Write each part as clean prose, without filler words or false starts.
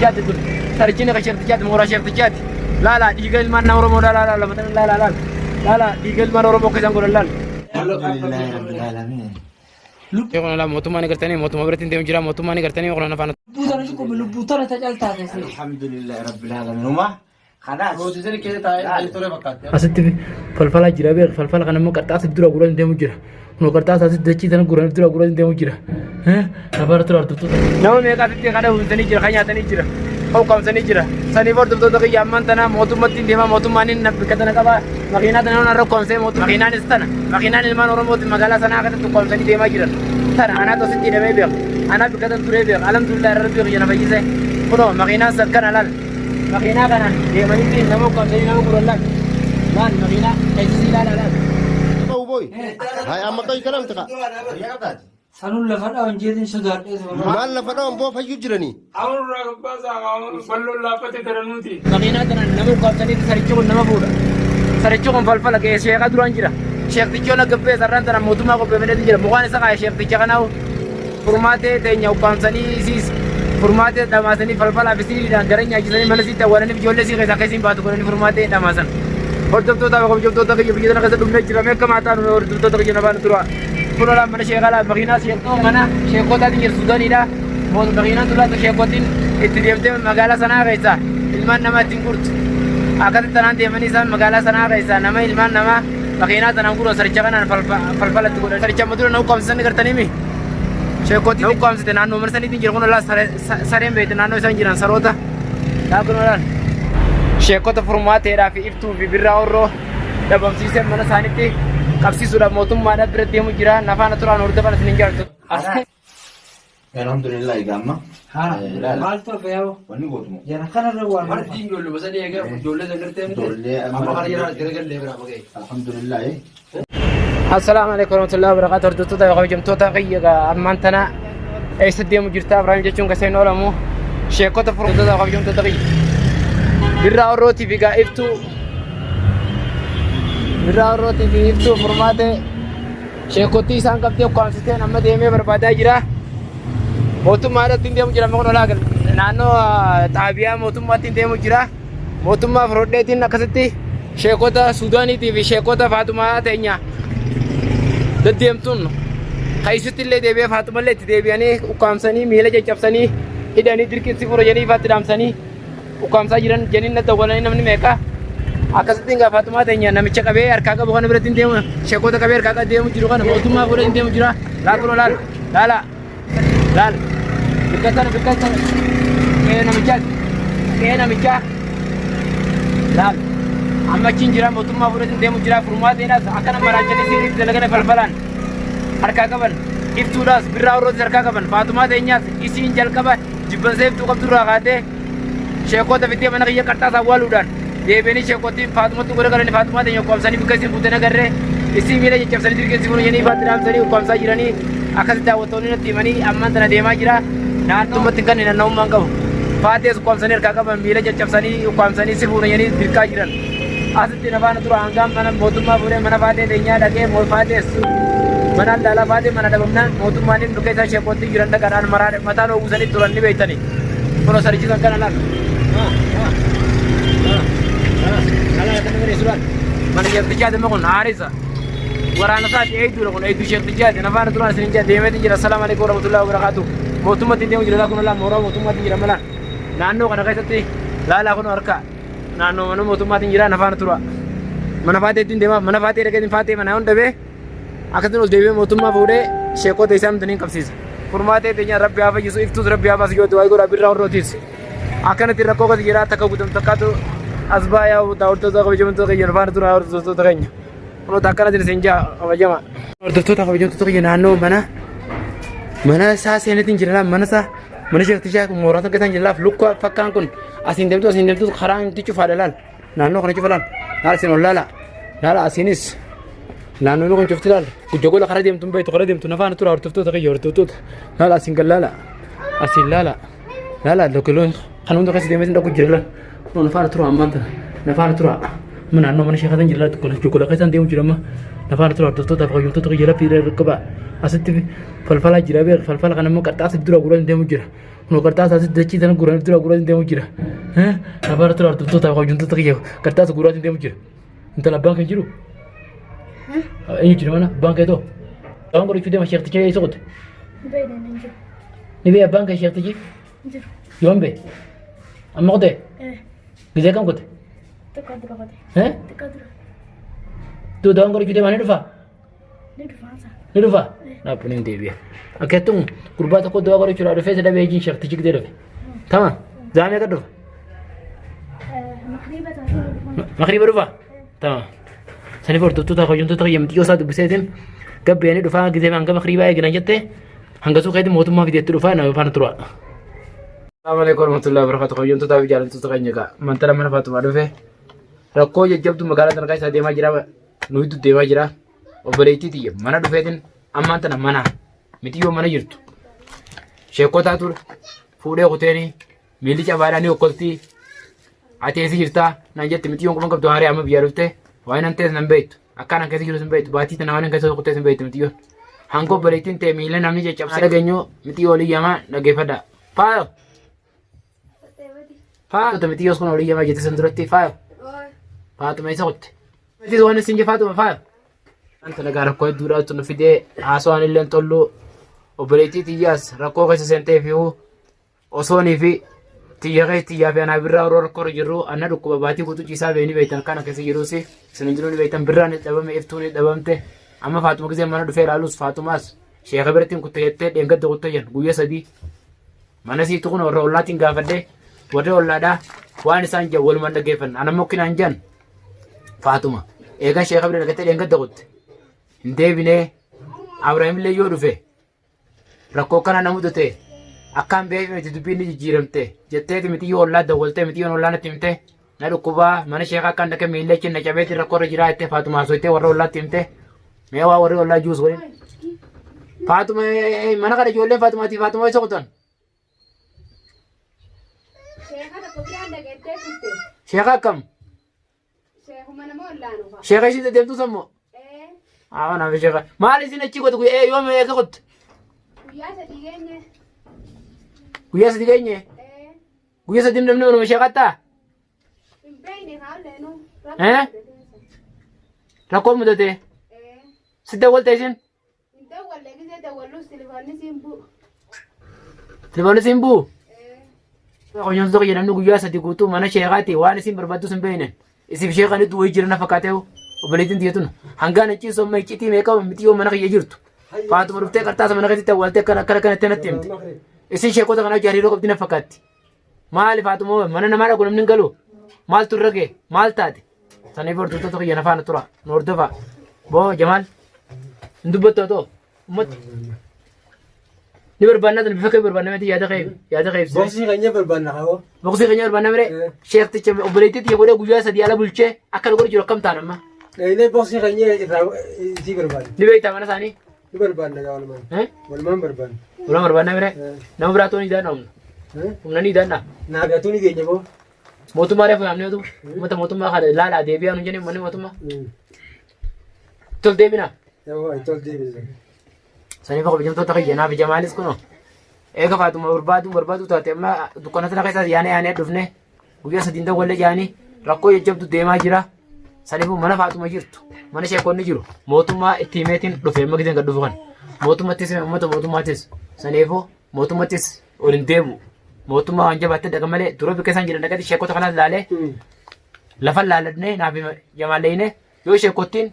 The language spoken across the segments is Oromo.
Jaati tun sarichini ka sheektichaati mooraa sheektichaati. Laala dhiiga ilmaan nama Oromoo laala laala lafa laala laala laala dhiiga ilmaan Oromoo akka isaan godhan laala. Alhamdulillahi rabbil alamin. Kun laa mootummaa ni gartanii mootummaa biratti hin deemu jira mootummaa ni gartanii kun afaan. Lubbuu tana cuqqube lubbuu tana tacaltaa keessi. Alhamdulillahi rabbil alamin. Uma khalas. Roosisanii keessa taa'ee ture fakkaatti. Asitti falfala jira beek falfala kana immoo qarxaasa dura guuranii deemu jira. Kun qarxaasa asitti dachii sana guuranii dura guuranii deemu jira. Lafa irratti hordoftoota. Nama meeqa asitti kana uwwisanii jira kan nyaatanii jira. Ukkaamsanii jira. Saniif hordoftoota kiyya ammaan tana mootummatti hin deema mootummaan inni bakka tana qaba. Makiinaa tana nama rakkoomsee mootummaa. Makiinaanis tana. Makiinaan ilmaan Oromooti magaalaa sanaa akkasitti ukkaamsanii deemaa jiran. Tana anaatu asitti hidhamee beeka. Anaa bakka tana turee beeka. Alhamdulillah rabbi kiyya na fayyise. Kunoo makiinaan sakkana laal. Makiinaa kanaan deemanii nama ukkaamsanii nama guran laal. Laal makiinaa keessisii laal laal. Qabu boy. Hay amma qoy kalamti ka. Sanuun lafa dhawan jeetiin sodaadhee sodaa. Maal lafa dhawan boo fayyuu jiranii. Amurraa gabbaasaa balloon laaffate taranuuti. Makiinaa kanaan nama ukkaamsanii sarichi kun nama fuudha. Sarichi kun falfala kee sheekaa duraan jira. Sheektichi ona gabbee sarraan tana mootummaa qopheeffatee jira. Mukaan isa kaa'e sheekticha kanaa furmaatee teenya ukkaamsanii isiis furmaatee dhamaasanii falfalaa fi siiriidhaan gara nyaachisanii mana siitti awwaalanii ijoollee sii keessaa akka isiin baatu godhanii furmaatee dhamaasan. Hordoftoota fi kabajamtoota kiyya biyya tana keessa dhumnee jira. Mee akka maataa nu hordoftoota kiyya na baanu tura. Kun olaan mana sheekalaa makiinaa sheekoo mana sheekotaatiin jiru Suudaaniidha. Makiinaan tulaatu sheekotiin itti deemtee magaalaa sanaa keessa ilmaan namaa ittiin gurtu. Akkasitti tanaan deemanii isaan magaalaa sanaa keessa nama ilmaan namaa makiinaa tanaan guran saricha kanaan falfalatti godhan. Saricha amma dura na ukkaamsisan gartanii mi? Sheekotiin na ukkaamsite naannoo mana saniitiin jira kun olaa sareen beekte naannoo isaan jiran saroota. Laa kun olaan. Sheekota furmaateedhaa fi iftuu fi birraa horroo dhabamsiisee mana isaaniitti qabsiisuudhaaf mootummaadhaaf bira deemu jira. Nafaana turaan hordofan isin hin jaalatu. Alhamdulillah egaa amma. Ilaala. Maaltu hafe yaa'u? Wanni gootumu. Jara kanarra waan hafe. Marti ijoollee sadii egaa ijoollee sagartee miti. Ijoollee Amma kana jala garagallee biraa maqee. Alhamdulillah. Assalaamu alaikum warahmatullahi wabarakatuh. Hordoftoota fi kabajamtoota kiyya ammaan tana eessa deemu jirta Ibrahim jechuun kaseen oolamu sheekota furdoota fi kabajamtoota kiyya. Birraa Orrootii fi iftuu Birraa Orrootii fi iftuu furmaate sheekotii isaan qabdee ukkaamsiteen amma deemee barbaadaa jira. Mootummaa irratti hin deemu jira amma kun olaa naannoo xaabiyaa mootummaatti hin deemu jira. Mootummaa fudhadheetiin akkasitti sheekota Suudaaniitii fi sheekota Faatumaa teenya deddeemtuun keessatti illee deebi'ee Faatumallee itti deebi'anii ukkaamsanii miila caccabsanii hidhanii dirqinsi fura jedhanii ifaatti dhaamsanii ukkaamsaa jiran jedhanii na dawwalanii namni meeqa akkasittiin gaa Faatumaa teenya namicha qabee harkaa qabu kana biratti hin deemu sheekota qabee harkaa qabu deemu jiru kana mootummaa fuudhee hin deemu jira laa laal laala. Laal. Bikka sana bikka sana. Qe'ee namichaa. Qe'ee namichaa. Laal. Amma achiin jira mootummaa fudhatiin deemu jira furmaateedhaas akkana maraachanii sirriitti dalagana falfalaan harkaa qaban iftuudhaas birraa horrootis harkaa qaban faatumaa teenyaas isiin jalqaba jibbansa iftuu qabdurraa kaatee Sheekota fiddee mana kiyya qarxaas awwaaluudhaan deebi'anii sheekotiin Faaxumatti godha galanii Faaxumaa teenya ukkaamsanii bikka isin buute nagarree isii miila caccabsanii dirqinsi kun jedhanii ifaatti dhaamsanii ukkaamsaa jiranii akkasitti daawwattoonni natti himanii ammaan tana deemaa jira naannoommatti kan hin naanna'ummaan qabu. Faatees ukkaamsanii harkaa qaban miila caccabsanii ukkaamsanii si fuuna jedhanii dirqaa jiran. Asitti na faana tura hangaan mana mootummaa fuudhee mana faatee teenyaa dhaqee faatees mana allaalaa faatee mana dhabamnaan mootummaan hin dhukkee isaa sheekottii jiran dhaqadhaan mataan oowwisanii turan ni beektanii. Kunoo sarichisan kana laal. Mana sheektichaati immoo kun haarisa. Waraana isaati eegduudha kun eegduu sheektichaati. Na faana turaan isin jaa deemeetiin jira. Assalaamu alaikum warahmatullahi wabarakatuh. Mootummaatti deemu jira kun laal mooraa mootummaatti jira mala. Naannoo kana keessatti laalaa kun harka naannoo mana mootummaatiin jira na faana tura. Mana faateetiin deema mana faatee dhaqeetiin faatee mana hunda bee akkasiin ol deebi'ee mootummaa fuudhee sheekota isaa hin qabsiisa. Furmaatee teenya rabbi haa fayyisu iftuus rabbi haa baasu yoo du'aa godhaa birraa horrootiis. Akkanatti rakkoo gosa jiraa takka guutamtu takkaatu as baayaa hordoftoota kabajamtoota keenya faana turaa hordoftoota keenya. Kunoota akkanatti isin jaa kabajama. Hordoftoota kabajamtoota keenya naannoo mana mana isaa seenetiin jira mana isaa mana sheektishaa mooraa tokko isaan jira lukka fakkaan kun asiin deemtu asiin deemtu karaa itti cufaadha laal naannoo kana cufa laal laal asiin ol laala laala asiinis naannoo kun cufti laal Gujja gola karaa deemtu hin beektu karaa deemtu na faana tura hordoftoota kiyya hordoftoota laala asiin gad laala asiin laala laala lokoloon kan hunda keessa deemee dhaqu jira laala kun na faana tura ammaan tana na faana tura amma naannoo mana sheekatan jira laala gola gola keessaan deemu jira amma Nafaana tura hordoftoota fi hojjettoota kiyya laffii irra qaba. Asitti falfalaa jira beek falfala kana immoo qarxaasa dura guuraan deemu jira. Kunoo qarxaasa asitti dachii sana guuraan dura guuraan deemu jira. Nafaana tura hordoftoota fi hojjettoota kiyya qarxaasa guuraan deemu jira. Intala abbaan kan jiru. Eenyu jira mana abbaan kee too. Waan godhachuu deema sheekticha eessa qote? Ni bee abbaan kee sheektichi? Yoom bee? Amma qote? Gizee kam qote? Tuu dawaan godhachuu deema ni dhufaa? Ni dhufaa? Dhaabbu ni deebi'a. Akkattuu gurbaa tokko dawaa godhachuudhaaf dhufee si dhabee jiin sheektichi gizee dhufe. Tamam. Zaamee akka dhufa? Makriiba dhufa? Tamam. Saniif hordoftoota hojjettoota kiyya mixiyoo isaa dubbiseetiin gabbeeni dhufaa gizee hanga makriibaa eegina jette hanga suuqeetti mootummaa fideetti dhufaa nama faana tura. Assalamu alaikum warahmatullahi wabarakatuh. Hojjettoota fi jaallattoota keenya egaa mantala mana Faatumaa dhufe rakkoo jajjabdu magaalaa tana keessa deemaa jira nu hedduu deemaa jira obboleettii tiyya mana dhufeetiin ammaan tana mana mitiyyoo mana jirtu sheekotaa ture fuudhee kuteenii miilli cabaadhaa ni okkoltii ati eessa jirtaa naan jette mixiyyoon quban qabdu haaree amma biyyaa dhufte waan nan ta'es nan beektu akkaan an keessa jirus hin beektu baatii tana waan an keessa kutees hin beektu mixiyyoon hanga obboleettiin ta'e miila namni caccabsee dhageenyu mixiyyoo olii yamaa dhaggeeffadha faayo faayo mixiyyoos kun olii yamaa jette san duratti faayo faatuma isa kutte mixiyyoos waan isin faatuma faayo Wanta nagaa rakkoo hedduudhaatu nu fidee haasawaan illee tollu obboleettii tiyyaas rakkoo keessa seentee fi Osoonii fi tiyya keessa tiyyaa fi anaa birraa yeroo rakkoo irra jirru anna dhukkuba baatii guutuu ciisaa bee ni beektan kana keessa jiruus isin hin jiru ni beektan birraan ni dhabame iftuun ni dhabamte amma Faatuma gisee mana dhufee ilaalus Faatumaas sheeka biratti hin kutte jettee dheengadda kutte jen guyya sadii mana siitu kun warra ollaatiin gaafadhe warri ollaadhaa waan isaan jan walumaan dhaggeeffanna ana mokkinaan jan Faatuma eegan sheeka bira dhaqattee dheengadda kutte hin deebinee Abrahaamillee yoo dhufe Rakkoo kana na mudate akkaan beeku miti dubbiin ni jijjiiramte jetteeti mitiyyoo ollaa dawwaltee mitiyyoon ollaa natti himte na dhukkubaa mana sheekaa akkaan dhaqe miilla achi na cabeetti rakkoo irra jiraa jettee Faatuma haasofte warra ollaatti himte mee waa warri ollaa juus waliin Faatuma mana kana ijoolleen Faatumaatii Faatuma isa kutan Sheeka tokko biraan dhaqettee turte. sheekaa akkam Sheekuma nama ollaanu fa'a. Sheeka isin deddeemtuu sammoo? Ee, Haa naaf sheeka. Maal isin achi gootu guyyaa yoom eega kottu? guyyaa sadii geenye. Guyyaa sadii geenye? Ee, Guyyaa sadii namni manuma sheekattaa? hin beekne haa olleenu. Eh? Rakkoo mudate? Ee, Si dawwalte isin? hin dawwalle gisee dawwallus tilifoonni siin bu'u. Tilifoonni siin bu'u? Ee, Qonyoon tokko namni guyyaa sadii guutuu mana sheekaati waan isin barbaaddu sin beekne. Isiif sheekaan itti wayii jiran fakkaatee obboleettiin tiyya tun hangaan achi somma iccitii meeqa miti yoo mana kiyya jirtu. Faatuma dhuftee qarxaasa mana keessatti awwaaltee akkana akkana akkanatti natti himte. Isin sheekota kana hojii hariiroo qabdi na fakkaatti. Maali Faatuma mana namaa dhaqu namni hin galu. Maaltu irra ga'e maal taate? Saniif hordoftoota kiyya na faana tura nu hordofaa. Boo Jamaal hin dubbattu haa ta'u ummatti. Ni barbaannaa tana bifa kee barbaannaa miti yaada kee yaada kee ibsee. Boksii keenya barbaanna kaawwa. Boksii keenya barbaannaa mire sheekticha obboleettii tiyya godhee guyyaa sadii ala bulchee akka nu godhu jiru akkam ta'an amma. Dhayinee boksii keenya irraa isii barbaanna. Ni beektaa mana isaanii? Ni barbaanna gaa walumaan. Eh? Walumaan barbaanna. Walumaan barbaannaa mire nama biraa toon idaadha humna. Humna ni idaadha. Naa gatuu ni keenya boo. Mootummaa reefu yaamnee utuu uummata mootummaa kana ilaalaa deebi'aa nu jennee uummanni mootummaa. Tol deebinaa. Yoo tol deebisa. Saniif kabajamtoota kiyya naaf jamaalis kunoo. Eega Faatuma barbaaduu barbaaduu taate amma dukkana tana keessaas yaanee yaanee dhufne guyyaa sadiin dawwallee jaanii rakkoo jajjabdu deemaa jira. Saniifuu mana Faatuma jirtu mana sheekonni jiru mootummaa itti himeetiin dhufe amma giseen gad dhufu kan mootummattis uummata mootummaattis saniifuu mootummattis ol hin deebi'u. Mootummaa waan jabaatte dhaqa malee dura bikka isaan jiran dhaqatti sheekota kanas laalee lafa laaladnee naaf jamaalleeyne yoo sheekottiin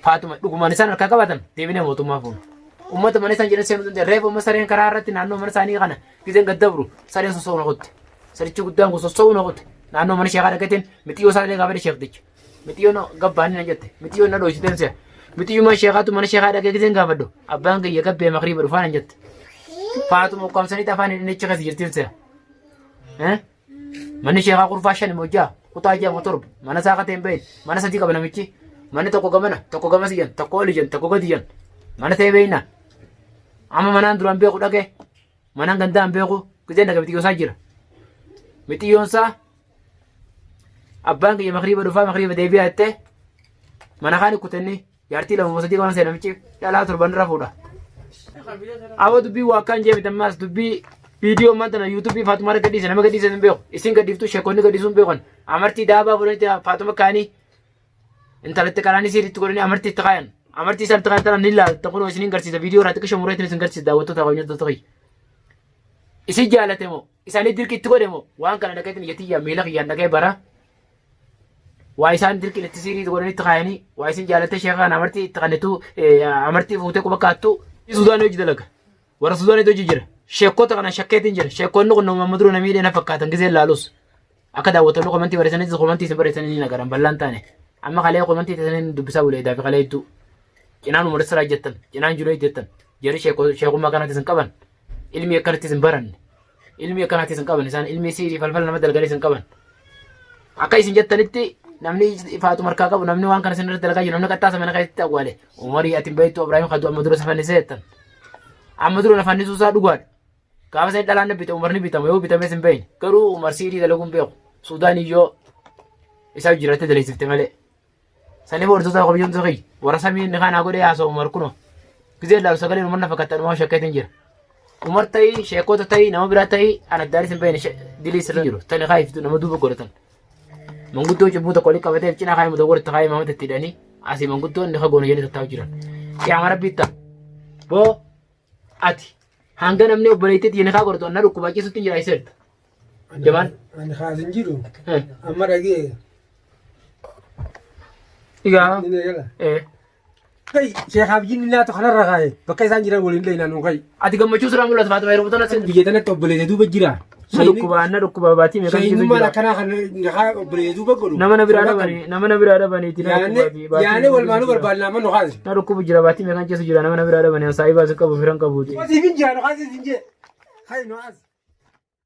Faatuma dhugumaan isaan harkaa qabatan deebinee mootummaa fuuna. Uummata mana isaan jiran seenuu danda'e reefu amma sareen karaa irratti naannoo mana isaanii kana giseen gad dabru sareen sossoo'uu na kutte. Sarichi guddaan kun sossoo'uu na kutte. Naannoo mana sheekaa dhaqateen mixiyyoo isaa illee gaafadhe sheekticha. Mixiyyoon gabbaanii na jette mixiyyoon na dhooysiteen se'a. Mixiyyuma sheekaatu mana sheekaa dhaqee giseen gaafadhu abbaan kiyya gabbee makriiba dhufaa na jette. Faatuma ukkaamsanii afaan hidhanii achi keessa jirtiin se'a. Manni sheekaa kurfaa shan moo ja'a kutaa ja'a moo torba mana isaa akka ta'e hin beekne mana sadii qaba namichi manni tokko gamana tokko gamas iyyan tokko ol iyyan tokko gadi iyyan mana ta'e beekna amma manaan duraan beeku dhaqee manaan gandaan beeku giseen dhaqa mixiyyoon isaa jira mixiyyoon isaa abbaan kiyya makriiba dhufaa makriiba deebi'aa jettee mana kaan kutanni. Jaartii lama moo sadii qaban see namichi dhalaa torban irra fuudha. Aboo dubbii waa akkaan jee bitammaas dubbii viidiyoo ammaan tana yuutuubii Faatumaa irra gadhiise nama gadhiise hin beeku. Isin gadhiiftu sheekonni gadhiisuu hin beekan. Amartii daabaa fuudhanii Faatuma kaanii intalatti qaraanii siiritti godhanii amartii itti kaayan. Amartii isaan itti kaayan tana ni laalta kunoo isiniin garsiisa viidiyoo irraa xiqqisho mureetiin isin garsiisa daawwattoota kabajamtoota kiyya. Isin jaalate moo isaanii dirqi itti godhe moo waan kana dhaqeetiin ija tiyyaa miila kiyyaan dhaqee bara waa isaan dirqiin itti siirii godhanii itti kaayanii waa isin jaalattee sheeka kana amartii itti kannitu amartii fuutee quba kaattu Suudaanii hojii dalaga. Warra Suudaaniitu hojii jira. Sheekota kana shakkeetiin jira. Sheekonni kun nama dura namii na fakkaatan gisee laalus. Akka daawwattoonni komantii barreessanitti komantii isin barreessanii ni nagaran bal'aan taane. Amma kalee komantii teessanii dubbisaa bulee daafi kalee hedduu. Cinaan Umar Siraa jettan, cinaan Junayd jettan. Jarri sheekummaa kanatti isin qaban. Ilmi akkanatti isin baranne. Ilmi akkanatti isin qaban isaan ilmi siirii falfala nama dalgalee isin qaban. Akka isin jettanitti namni faatu markaa qabu namni waan kana isin irratti dalagaa jiru namni qaxxaasa mana keessatti awwaale. Umarii ati hin beektu Ibraahim kaduu amma dura safannisee jettan. Amma dura na fannisuu isaa dhugaadha. Gaafa isin dhalaan bite Umar ni bitama yoo bitames hin beekne. Garuu Umar siirii dalaguu hin beeku. Suudaan iyyoo isaa jiraate daleessifte malee. Sanii hordoftoota kabajamtoota kiyya warra samii inni kanaa godhee haasa'u Umar kunoo. Gizee ilaalu sagaleen Umar na fakkaata dhumaa shakkeetiin jira. Umar ta'ii sheekota ta'ii nama biraa ta'ii an addaanis hin beekne dilii sirra jiru tani kaayiftu nama duuba godhatan. Manguddoo cubbuu tokko walitti qabatee cinaa kaayee mudawwar itti kaayee mamata itti hidhanii asii manguddoo inni kagoona jedhanii tattaa'u jiran. Qiyaama rabbii ta'a. Boo ati hanga namni obboleettii xiyya nikaa godhatu anna dhukkubaachisutti hin jira iseerta. Jamaan. Ani kaasin jiru. Amma dhagee. Egaa. Ni eegala. Eh. Kai sheekaaf jinni laatu kanarra kaaye bakka isaan jiran waliin dhayinaa nuu kai. Ati gammachuu sirraa mul'ata Faaxuma yeroo tana sin. Biyya tanatti obboleessa duuba jira. Na dhukkuba na dhukkuba baatii meeqa keessa Shaynummaan jira. akkanaa kan nakaa obboleessa duuba godhu. Nama na biraa dhabanii nama na biraa dhabaniiti na Yaanee dhukkuba yaanee walumaanuu barbaadna amma nu kaase. Na dhukkubu jira baatii meeqa keessa jira nama na biraa dhabanii saayibaa si qabu firan qabuuti. Siif hin jira nu kaase siin jee. Kai nu kaase.